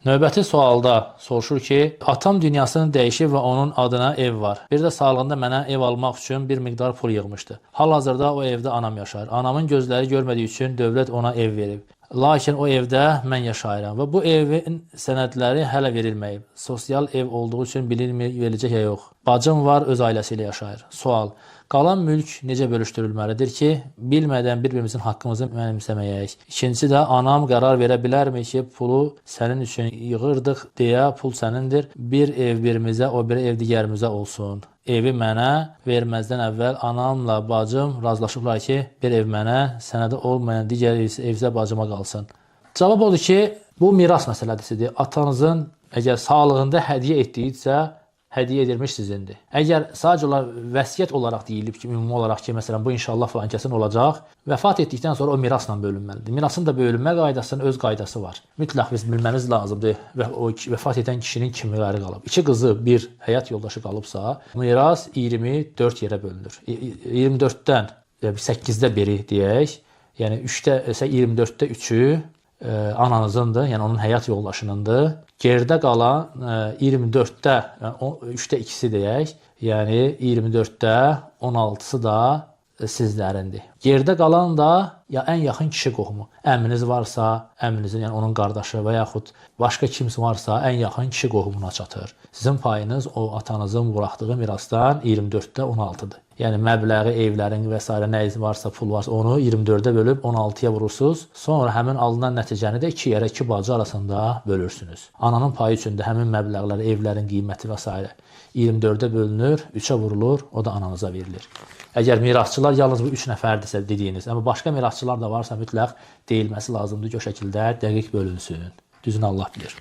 Növbəti sualda soruşur ki, atam dünyasını dəyişib və onun adına ev var. Bir də sağlığında mənə ev almaq üçün bir miqdar pul yığmışdı. Hal-hazırda o evdə anam yaşayır. Anamın gözləri görmədiyi üçün dövlət ona ev verib. Lakin o evdə mən yaşayıram və bu evin sənədləri hələ verilməyib. Sosial ev olduğu üçün bilinmir veriləcək ya yox. Bacım var, öz ailəsi ilə yaşayır. Sual: qalan mülk necə bölüşdürülməlidir ki, bilmədən bir-birimizin haqqımızı mənimsəməyək? İkincisi də anam qərar verə bilərmi ki, pulu sənin üçün yığırdıq deyə pul sənindir. Bir ev birimizə, o biri ev digərimizə olsun. Evi mənə verməzdən əvvəl anamla bacım razılaşıblar ki, bir ev mənə, sənədi olmayan digər ev isə bacıma qalsın. Cavab odur ki, bu miras məsələsidir. Atanızın əgər sağlığında hədiyyə etdiyisə, hədiyyə edilmiş sizindir. Əgər sadəcə olaraq vəsiyyət olaraq deyilib ki, ümumi olaraq ki, məsələn, bu inşallah filan kəsin olacaq, vəfat etdikdən sonra o mirasla bölünməlidir. Mirasın da bölünmə qaydasının öz qaydası var. Mütləq biz bilməmiz lazımdır və o vəfat edən kişinin kimləri qalıb. İki qızı, bir həyat yoldaşı qalıbsa, miras 24 yerə bölünür. 24-dən 8-də biri deyək, yəni 3-də 24-də 3-ü ananızındır, yəni onun həyat yoldaşınındır. Geridə qalan 24-də, yəni 3-də 2-si deyək, yəni 24-də 16-sı da sizlərindir. Geridə qalan da ya ən yaxın kişi qohumu. Əminiz varsa, əminizin, yəni onun qardaşı və yaxud başqa kimsə varsa, ən yaxın kişi qohumuna çatır. Sizin payınız o atanızın buraxdığı mirasdan 24-də 16-dır. Yəni məbləği, evlərin və s. nə varsa, pul varsa onu 24-ə bölüb 16-ya vurursunuz. Sonra həmin alınan nəticəni də iki yerə, iki bacı arasında bölürsünüz. Ananın payı üçün də həmin məbləğlər, evlərin qiyməti və s. 24-ə bölünür, 3-ə vurulur, o da ananıza verilir. Əgər mirasçılar yalnız bu 3 nəfərdirsə dediyiniz, amma başqa mirasçılar da varsa mütləq deyilməsi lazımdır ki, o şəkildə dəqiq bölünsün. Düzünü Allah bilir.